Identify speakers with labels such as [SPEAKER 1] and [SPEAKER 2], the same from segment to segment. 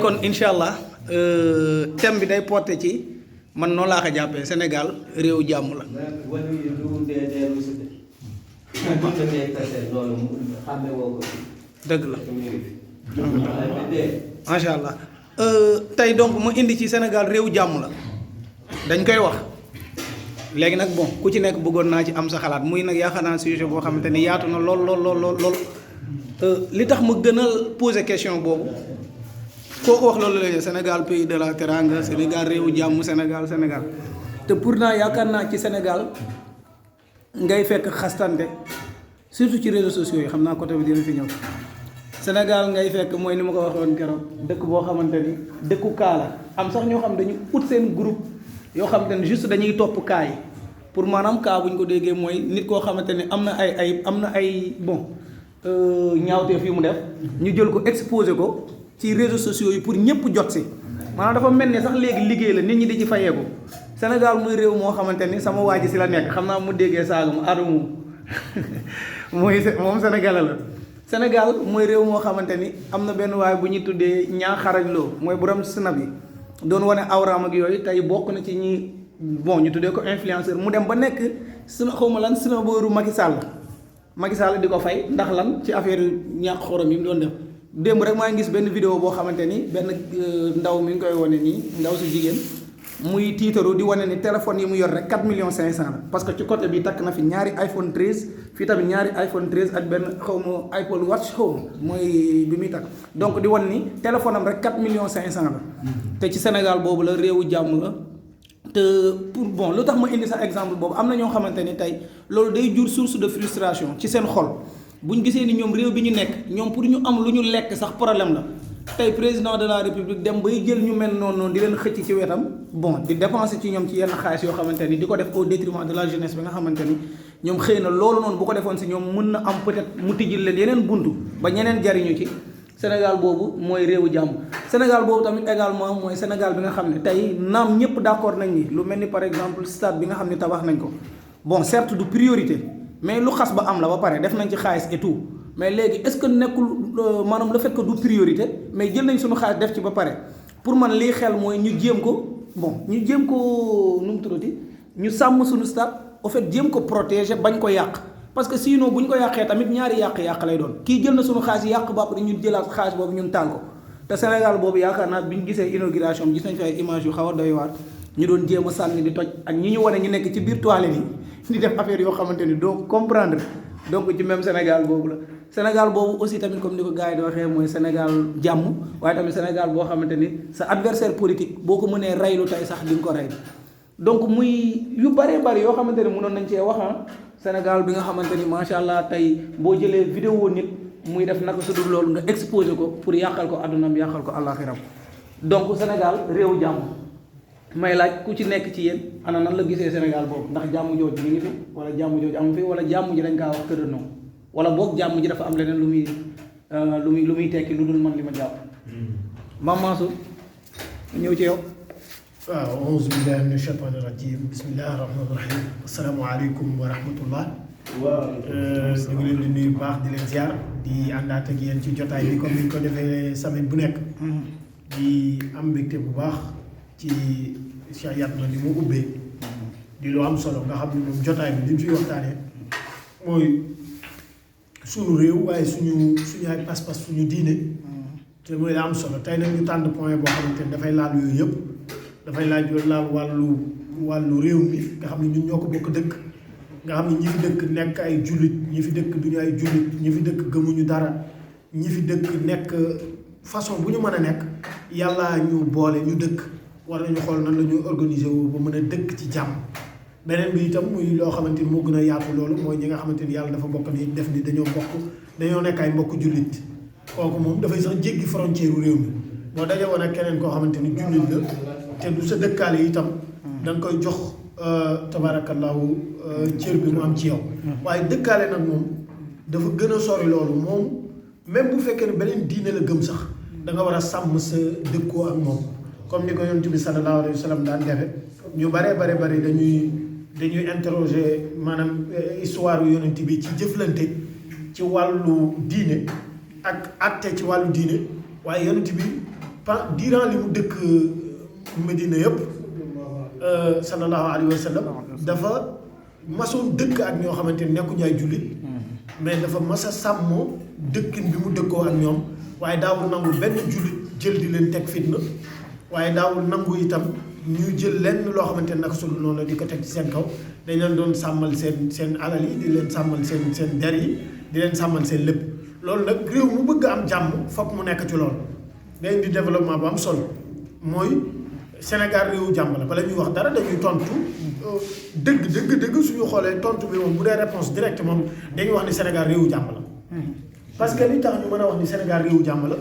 [SPEAKER 1] kon incha allah thème bi day porté ci man noonu laa ko jàppee Sénégal réew jàmm la. dëgg la. macha allah tey donc mu indi ci Sénégal réew jàmm la dañ koy wax léegi nag bon ku ci nekk bëggoon naa ci am sa xalaat muy nag yaakaar naa sujet boo xamante ni yaatu na lool li tax ma gën a poser question boobu. kooku wax loolu la Sénégal pays de la teranga Sénégal réewu jàmm Sénégal te pourtant yaakaar naa ci Sénégal ngay fekk xastante surtout ci réseaux sociaux yi xam naa côté bi dina fi ñëw Sénégal ngay fekk mooy ni ma ko waxoon keroog dëkk boo xamante ni dëkku kaa la am sax ñoo xam dañu ut seen groupe yoo xamante ni juste dañuy topp kaa yi pour maanaam kaa bu ñu ko déggee mooy nit koo xamante ni am na ay bon ñaawteef yu mu def ñu jël ko exposé ko ci réseaux sociaux yi pour ñëpp jot si maanaam dafa mel ni sax léegi liggéey la nit ñi di ci fayeeku Sénégal muy réew moo xamante ni sama waa ji si la nekk xam naa mu déggee saaga mu adamu mooy moom sénégalais la Sénégal mooy réew moo xamante ni am na benn waay bu ñuy tuddee ñaa xarañ loo mooy borom snap yi doon wane awraam ak yooyu tey bokk na ci ñi bon ñu tuddee ko influenceur mu dem ba nekk sina xawma lan sina booru Macky Sall di ko fay ndax lan ci affaire ñàkk xorom yi mu doon def démb rek maa ngi gis benn vidéo boo xamante ni benn ndaw mi ngi koy wane nii ndaw si jigéen muy tiitaru di wane ni téléphone yi mu yor rek 4 millions 500 la parce que ci côté bi takk na fi ñaari iPhone 13 fii tamit ñaari iPhone 13 ak benn xawma Apple Watch xawma mooy bi muy takk donc di wan ni téléphone am rek 4 millions 500 la te ci Sénégal boobu la réewu jàmm la te pour bon lu tax ma indi sax exemple boobu am na ñoo xamante ni tey loolu day jur source de frustration ci seen xol bu ñu gisee ni ñoom réew bi ñu nekk ñoom pour ñu am lu ñu lekk sax problème la tey président de la république dem bay jël ñu mel noonu di leen xëcc ci wetam bon di dépenser ci ñoom ci yenn xaalis yoo xamante ni di ko def au détriment de la jeunesse bi nga xamante ni ñoom xëy na loolu noonu bu ko defoon si ñoom mën na am peut-être mu tijjil leen yeneen buntu ba ñeneen jariñu ci Sénégal boobu mooy réewu jàmm Sénégal boobu tamit également mooy Sénégal bi nga xam ne tey naam ñëpp d'accord nañ ni lu mel ni par exemple stade bi nga xam ne tabax nañ ko bon certes du priorité mais lu xas ba am la ba pare def nañ ci xaalis et tout mais léegi est-ce que nekkul maanaam le fait que du priorité mais jël nañ suñu xaalis def ci ba pare pour man lii xel mooy ñu jéem ko bon ñu jéem ko nu mu tuddati ñu sàmm suñu stade au fait jéem ko protéger bañ ko yàq parce que sinon bu ñu ko yàqee tamit ñaari yàq lay doon kii jël na suñu xaalis yàq ba pare ñun jëlaat xaalis boobu ñun taal ko te Sénégal boobu yaakaar naa bi ñu gisee inauguration bi gis nañ fi ay image yu xaw a doy waar ñu doon jéem a sànni di toj ak ñi ñu wane ñu nekk ci biir toilette yi di def affaire yoo xamante ni doo comprendre donc ci même Sénégal boobu la Sénégal boobu aussi tamit comme ni ko gars yi di waxee mooy Sénégal jàmm waaye tamit Sénégal boo xamante ni sa adversaire politique boo ko mënee reylu tey sax di nga ko rey donc muy yu bëree bëri yoo xamante ni mënoon nañ cee wax Sénégal bi nga xamante ni macha allah tey boo jëlee vidéo nit muy def naka su dul loolu nga exposé ko pour yàqal ko addunaam yàqal ko àllaaxiram donc Sénégal réewu jàmm may laaj ku ci nekk ci yéen ana nan la gisee Sénégal boobu ndax jàmm jooju mi ngi fi wala jàmm jooju amu fi wala jàmm ji dañ kaa wax kër noonu wala boog jàmm ji dafa am leneen lu muy tekki lu dul man li ma jàpp. Mame Mansour ñëw ci yow.
[SPEAKER 2] waaw auzu billahi mina shaytaani rajim bismillahi rahmaani rahim asalaamaaleykum wa rahmatullah. ñu ngi leen di nuyu bu baax di leen ziar di àndaat ak yéen ci jotaay bi comme ni ñu ko defee semaine bu nekk. di am mbégte bu baax ci Cheikh Yatma ni mu ubbee. di lu am solo nga xam ne moom jotaay bi li ñu fiy waxtaanee mooy suñu réew waaye suñu ay pas-pas suñu diine. te mooy la am solo tey nag ñu tànn point boo xamante ni dafay laal yooyu yëpp. dafay laal wàllu réew mi nga xam ne ñun ñoo ko bokk dëkk nga xam ne ñi fi dëkk nekk ay jullit ñi fi dëkk duñu ay jullit ñi fi dëkk gëmuñu dara ñi fi dëkk nekk façon bu ñu mën a nekk yàlla ñu boole ñu dëkk war nañu xool nan la ñu organiser wu ba mën a dëkk ci jàmm. beneen bi itam muy loo xamante ni moo gën a yaatu loolu mooy ñi nga xamante ni yàlla dafa bokk ni def ni dañoo nekk ay mbokk jullit kooku moom dafay sax jéggi frontière réew mi moo daje woon ak keneen koo xamante ni jullit la te du sa dëkkaale itam da nga koy jox tabaarakallaahu cër bi mu am ci yow waaye dëkkaale nag moom dafa gën a sori loolu moom même bu fekkee ne beneen diine la gëm sax da nga war a sàmm sa dëkkoo ak moom comme ni ko yonent bi sallallahu alayhi wa sallam daan defe ñu bare dañuy interroger maanaam histoire yonent bi ci jëflante ci wàllu diine ak àtte ci wàllu diine waaye yonent bi durant li mu dëkk Medina yëpp sallallahu alayhi wa sallam dafa masoon dëkk ak ñoo xamante ni nekkuñu ay jullit mais dafa mas a sàmmoo dëkkin bi mu dëkkoo ak ñoom waaye daawul nangu benn jullit jël di leen teg fitna waaye daawul nangu itam ñu jël lenn loo xamante ne nag su noonu la di ko teg ci seen kaw dañ leen doon sàmmal seen alal yi di leen sàmmal seen der yi di leen sàmmal seen lépp loolu nag réew mu bëgg am jàmm fokk mu nekk ci loolu day indi développement bu am solo mooy Sénégal réewu jàmm la bala ñuy wax dara dañuy tontu dëgg suñu xoolee tontu bi moom bu dee réponse directe moom dañuy wax ni Sénégal réewu jàmm la parce que li tax ñu mën a wax ni Sénégal réewu jàmm la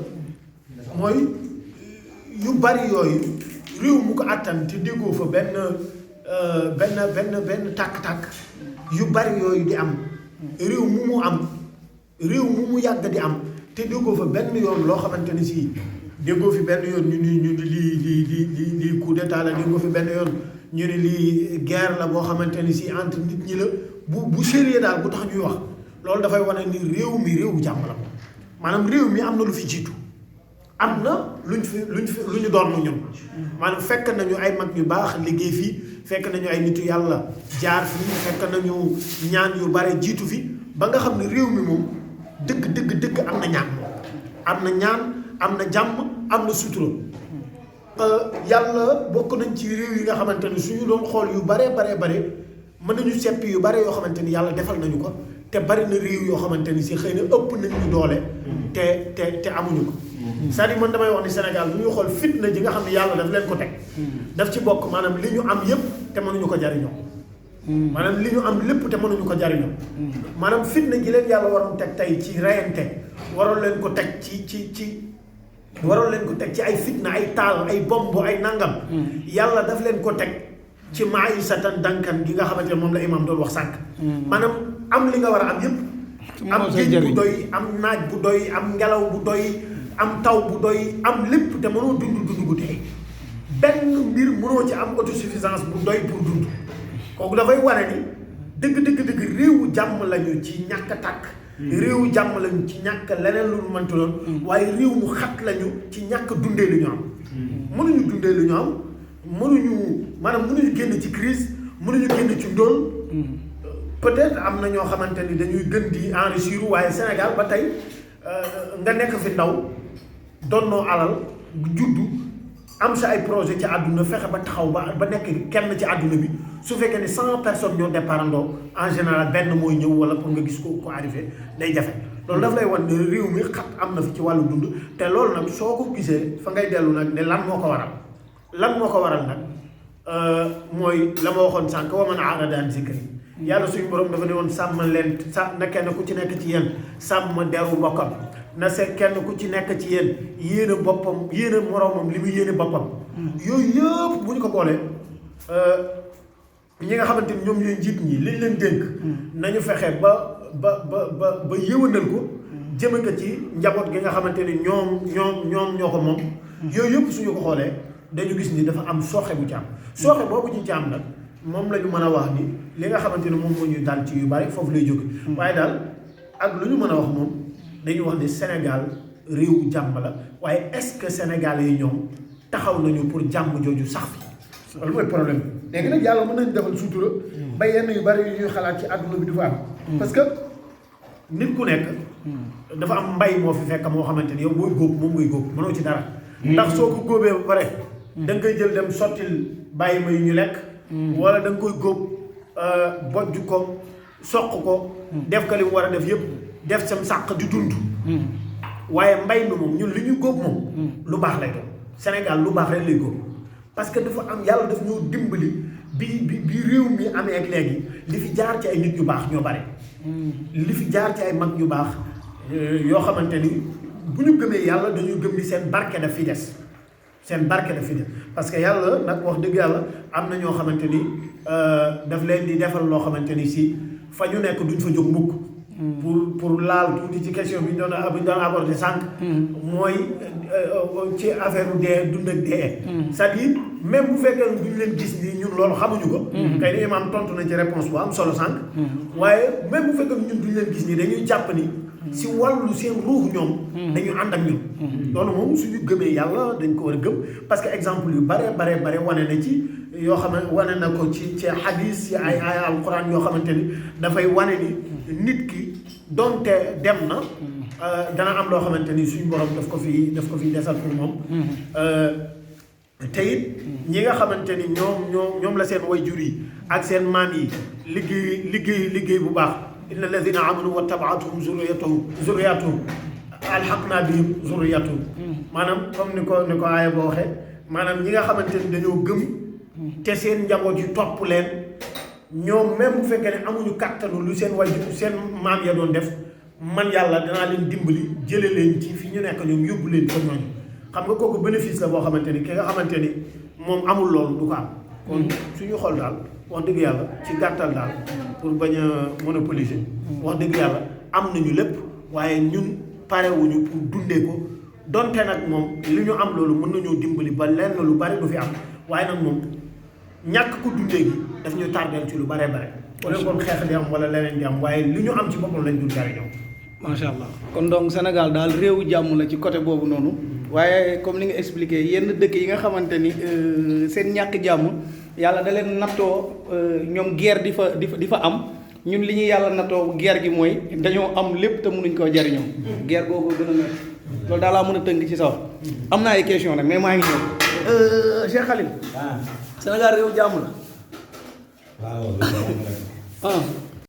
[SPEAKER 2] mooy yu bari yooyu réew mu ko àttan te déggoo fa benn tàkk-tàkk yu bari yooyu di am réew mu mu yàgg di am te déggoo fa benn yoon loo xamante ni si déggoo fi benn yoon ñu ni lii coup d'état la déggoo fi benn yoon ñu ne lii guerre la boo xamante ni si entre nit ñi la bu sérieux daal bu tax ñuy wax loolu dafay wane ni réew mi réewu jàmm la maanaam réew mi am na lu fi jiitu am na lu ñu doon mu ñun maanaam fekk nañu ay mag ñu baax liggéey fii fekk nañu ay nitu yàlla jaar fii fekk nañu ñaan yu bare jiitu fi ba nga xam ne réew mi moom dëgg am na ñaan moom am na ñaan am na jàmm am na sutura yàlla bokk nañ ci réew yi nga xamante ni suñu doon xool yu bare mën nañu seppi yu bare yoo xamante ni yàlla defal nañu ko te bari na réew yoo xamante ni si xëy na ëpp nañ ñu doole te amuñu ko c'est-à-dire man damay wax ni Sénégal bu ñuy xool fitna ji nga xam ne yàlla daf leen ko teg daf ci bokk maanaam li ñu am yépp te mënuñu ko jariñoo maanaam li ñu am lépp te mënuñu ko jariñoo maanaam fitna ji leen yàlla waroon teg tey ci reyante waroon leen ko teg waroon leen ko teg ci ay fitna ay taal ay bomb ay nangam yàlla daf leen ko teg ci maayi satan dankan gi nga xamante ne moom la imam doon wax sànq maanaam am li nga war a am yépp am géej bu doy am naaj bu doy am ngelaw bu doy am taw bu doy am lépp te mënoo dund gu tey benn mbir mënoo ci am autosuffisance bu doy pour dund kooku dafay wane ni dëgg réewu jàmm lañu ci ñàkk a tàkk réewu jàmm lañu ci ñàkk leneen lu mu mënti doon waaye réew mu xat lañu ci ñàkk dundee lu ñu am mënuñu dundee lu ñu am mënuñu génn ci crise mënuñu génn ci ndóol peut-être am na ñoo xamante ni dañuy gën di enrichir waaye Sénégal ba tey nga nekk fi ndaw donnoo alal juddu am sa ay projet ci àdduna fexe ba taxaw ba nekk kenn ci àdduna bi su fekkee ni 100 personnes ñoo départandoo en général benn mooy ñëw wala pour nga gis ko arrivé day jafe loolu daf lay wan ne réew mi xat am na fi ci wàllu dund te loolu nag soo ko gisee fa ngay dellu nag ne lan moo ko waral nag mooy la ma waxoon sànq wa man aarada an zikri yàlla suñu borom dafa ne woon sàmm leen na kenn ku ci nekk ci yéen sàmm deru bokkam na seet kenn ku ci nekk ci yéen yéene boppam yéene moroomam li muy yéene boppam yooyu yëpp bu ñu ko boolee ñi nga xamante ni ñoom ñooy njiit ñi liñ leen dénk nañu fexe ba yëwanal ko jëme ko ci njaboot gi nga xamante ni ñoom ñoo ko moom yooyu yëpp suñu ko xoolee dañu gis ni dafa am sooxe bu ci am sooxe boobu ci am nag moom la ñu mën a wax ni li nga xamante ni moom moo ñu dal ci yu bari foofu lay jóge waaye daal ak lu ñu mën a wax moom dañu wax ni Sénégal réewu jàmm la waaye est-ce que Sénégalais yi ñoom taxaw nañu pour jàmm jooju sax fi loolu mooy problème bi léegi nag yàlla mën nañu defal sutura ba yenn yu bari yu ñuy xalaat ci àdduna bi du fa am parce que nit ku nekk dafa am mbay moo fi fekk moo xamante ni yow booy góob moom ngay góob mënoo ci dara ndax soo ko góobee ba pare da nga koy jël dem sottil bàyyi ma yu ñu lekk wala da nga koy góob bojj ko soq ko def ko li mu war a def yëpp def sam sàq di dund waaye mbay mi moom ñun li ñu góob moom lu baax lay doon Sénégal lu baax rek lay góob parce que dafa am yàlla daf ñoo dimbali bi réew mi amee ak léegi li fi jaar ci ay nit yu baax ñoo bare li fi jaar ci ay mag yu baax yoo xamante ni bu ñu gëmee yàlla dañuy gëm ni seen barke daf fi des parce que yàlla nag wax dëgg yàlla am na ñoo xamante ni daf leen di defal loo xamante ni si fa ñu nekk duñ fa jóg mukk pour laal tuuti ci question bi ñu doon aborder sànq mooy ci affaire dee dund ak dee c'est-à-dire même bu fekkee duñ leen gis ni ñun loolu xamuñu ko kay ni imaam tontu na ci réponse bu am solo sànq waaye même bu fekkee ñun duñ leen gis nii dañuy jàpp ni si wàllu seen ruux ñoom dañu ànd ak ñun loolu moom suñu gëmee yàlla dañ ko war a gëm parce que exemple yu bare wane na ci yoo xam ne wane na ko ci hadis ci ay alquran yoo xamante ni dafay wane ni nit ki donte dem na dana am loo xamante ni suñu borom daf ko fi desal pour moom te it ñi nga xamante ni ñoom la seen wayjur yi ak seen maam yi liggéey bu baax inna alladina amanu wa tabaatuhum zurriyatuhum alhaqna bihim zurriyatuhum maanaam comme ni ko aaya boo waxee maanaam ñi nga xamante ni dañoo gëm te seen njaboot yi topp leen ñoom même bu fekkee ne amuñu kàttanu lu seen wayjur seen maam ya doon def man yàlla danaa leen dimbali jële leen ci fi ñu nekk ñoom yóbbu leen ko ñooñu xam nga kooku bénéfice la boo xamante ni ki nga xamante ni moom amul loolu du ko am kon suñu xol daal wax dëgg yàlla ci gàttal daal pour bañ a monopoliser wax dëgg yàlla am nañu lépp waaye ñun parewuñu pour dundee ko donte nag moom li ñu am loolu mën nañoo dimbali ba lenn lu bari du fi am waaye nag moom ñàkk ko dundee gi daf ñu tardeel ci lu bare wala kon xeex di am wala leneen di am waaye li ñu am ci boppam lañ dul jariñoo
[SPEAKER 1] macha allah kon donc Sénégal daal réewu jàmm la ci côté boobu noonu waaye comme li nga expliqué yenn dëkk yi nga xamante ni seen ñàkk jàmm yàlla da leen nattoo ñoom guerre di fa am ñun li ñuy yàlla nattoo guerre gi mooy dañoo am lépp te mënuñ koo jariñoo guerre googu gën a métti loolu daal laa mën a tënk ci saw am naa ay question nag mais maa ngi ñëw Cheikh Khalil Sénégal réewu jàmm la
[SPEAKER 3] waaw